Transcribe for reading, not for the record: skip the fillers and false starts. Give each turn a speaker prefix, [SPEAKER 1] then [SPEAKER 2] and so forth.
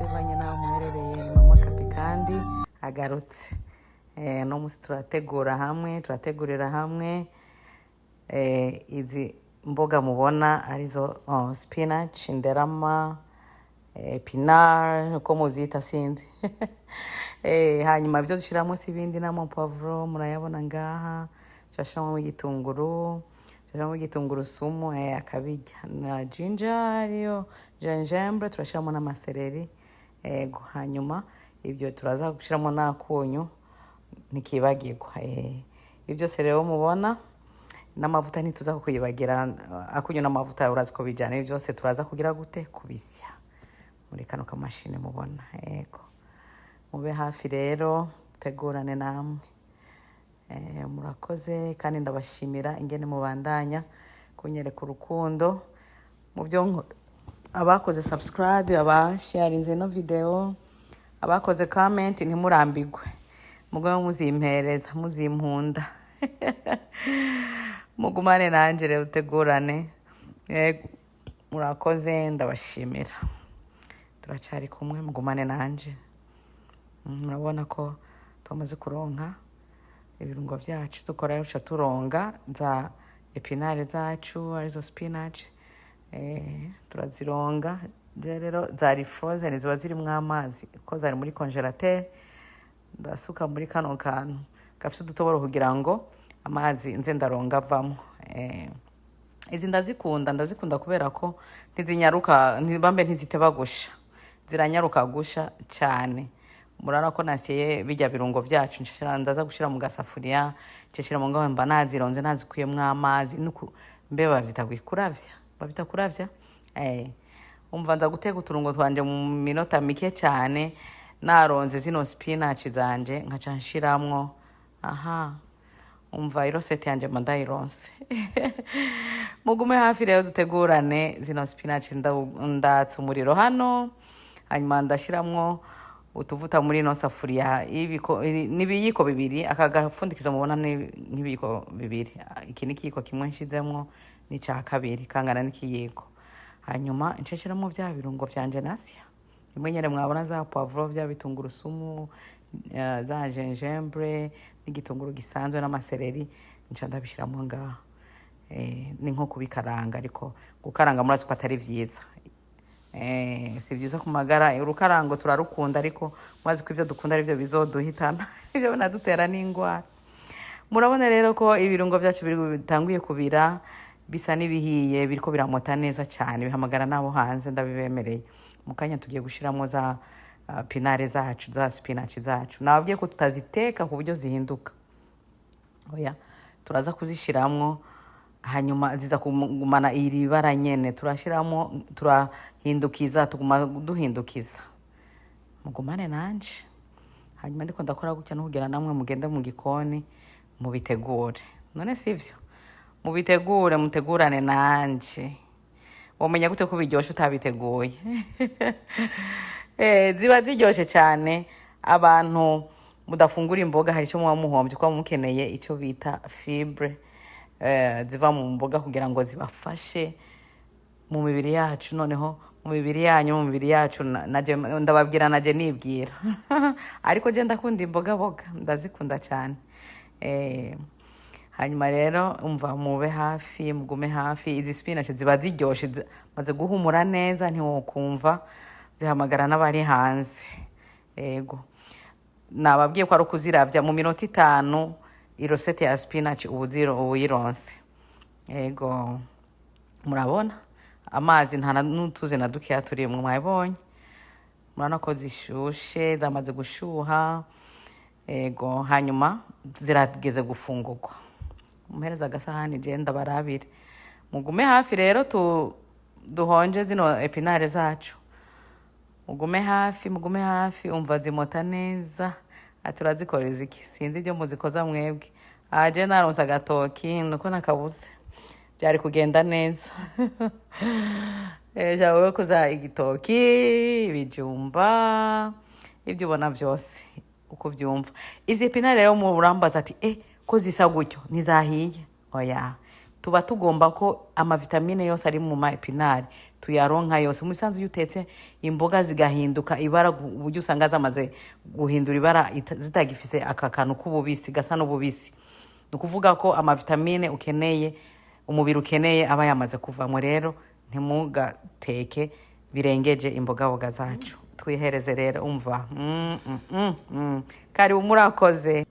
[SPEAKER 1] Bivanye n'aho muherereye, ni Mama Kapi kandi agarutse. No musi turategura hamwe, turategurira hamwe izi mboga mubona arizo spinach, inderama, épinard, uko muzita sinzi. Hanyuma ibyo dushiramo si ibindi, n'ama poivron murayabona ngaha, turashiramo igitunguru, turashiramo igitungurusumu, akabirya na ginger, ariyo gingembre, turashiramo n'ama céleri. Ego, hanyuma ibyo turaza gushiramo n'akunyu, ntikibagirwa. Ibyo byose rero mubona n'amavuta, ntituza kuyibagira akunyu n'amavuta, urazi ko bijyana. Ibyo byose turaza kugira gute? Kubisya muri kano kamashini mubona. Ego, mube hafi rero, tegurane namwe. Murakoze kandi ndabashimira ingene mubandanya kunyereka urukundo mu byo nkora, abakoze subscribe, abasharinze ino video, abakoze comment. Ntimurambigwe, mugume muzimpereza, muzimpunda, mugumane nanjye rero utegurane. Murakoze, ndabashimira, turacari kumwe, mugumane nanje. Murabona ko tumaze kuronka ibirungo byacu dukora, duca turonga za épinards zacu, arizo spinach. Turazironga. Je rero zari frozen, ziba zirimwo amazi ko zari muri congélateur. Ndasuka muri kano kantu gafite udutoboro kugira ngo amazi nze ndaronga avamo. Izi ndazikunda, ndazikunda kubera ko ntizinyaruka, ntibambe, ntiziteba gusha, ziranyaruka gusha cyane. Murabona ko naseye bijya birungo byacu, ndaza gushira mu gasafuriya, nshira mu ngaho, mba nazironze, nazikuyemwo amazi. Nuku mbe bavyita kuravya, bavyita kuravya. Umva, nza guteka uturungo twanje mu minota mike cyane, naronze zino spinach zanje, nkaca nshiramwo aha. Umva, i recette yanje mba ndayironse. Mugume hafi rero dutegurane zino spinach. Ndatsa umuriro hano, hanyuma ndashiramwo utuvuta muri ino safuriya n'ibiyiko 2. Aka gapfundikizo mubona ni nk'ibiyiko 2. Iki ni ikiyiko kimwe nshizemwo, n'icya kabiri kangana n'ikiyiko. Hanyuma nsheshiramo vya birungo vyanje nasya rimwe nyene mwabona, za poivron, vya bitungurusumu, za gingembre n'igitunguru gisanzwe n'ama céleri, nca ndabishiramo ngaho. Ni nko kubikaranga, ariko gukaranga murazi ko atari vyiza. Si byiza ku magara. Urukarango turarukunda, ariko murazi ko ivyo dukunda ari byo bizoduhitana, ivyo binadutera n'ingwara. Murabona rero ko ibirungo byacu biri bitanguye kubira, bisa n'ibihiye, biriko biramota neza cyane, bihamagara n'abo hanze, ndabibemereye. Mu kanya tugiye gushiramo za épinards zacu, za spinach zacu. Nababwiye ko tutaziteka ku buryo zihinduka, oya, turaza kuzishiramwo, hanyuma ziza kugumana iri bara nyene. Turashiramo, turahindukiza, tuguma duhindukiza. Mugumane nanje. Hanyuma ndiko ndakora gutya no kugira namwe mugende mu gikoni mubitegure. None sivyo? Mubitegure, mutegurane nanje. Womenya gute ko biryoshe utabiteguye? Ziba ziryoshe cyane. Abantu mudafungura imboga, hari icyo muba muhombye, kuba mukeneye icyo bita fibre ziva mu mboga kugira ngo zibafashe mu mibiri yacu. Noneho mu mibiri yanyu, mu mibiri yacu, naje ndababwira, naje nibwira, ariko je ndakunda imboga boga, ndazikunda cyane. Hanyuma rero umva, mube hafi, mugume hafi. Izi spinach ziba ziryoshe, maze guhumura neza, ntiwokumva, zihamagara n'abari hanze. Ego, nababwiye ko ari ukuziravya mu minota 5, i recette ya spinach ubu uyironse. Ego, murabona amazi nta n'utuzi na dukeya turimwo, mwabibonye. Murabona ko zishushe, zamaze gushuha. Ego, hanyuma zirageze gufungurwa. Umuhereza agasahani je ndabarabire. Mugume hafi rero, tu duhonje zino épinards zacu. Mugume hafi, mugume hafi. Umva, zimota neza. Ati urazikoreza iki? Sinzi ibyo muzikoza mwebwe. Aha je naronse agatoki, nuko nakabuze, byari kugenda neza. Jawe kuza igitoki, ibijumba, ibyo ubona byose uko ubyumva. Izi épinards rero murambaza ati ko zisa gutyo, ntizahiye? Oya, tuba tugomba ko ama vitamines yose ari mu ma épinards. Tuyaronka yose. Mu bisanzwe, iyo utetse imboga zigahinduka ibara, uburyo usanga zamaze guhindura ibara, zitagifise aka kantu k'ububisi, gasa n'ububisi, ni ukuvuga ko amavitamine ukeneye, umubiri ukeneye, aba yamaze kuvamo. Rero ntimugateke birengeje imbogaboga zacu. Twihereze rero, umva. Karibu, murakoze.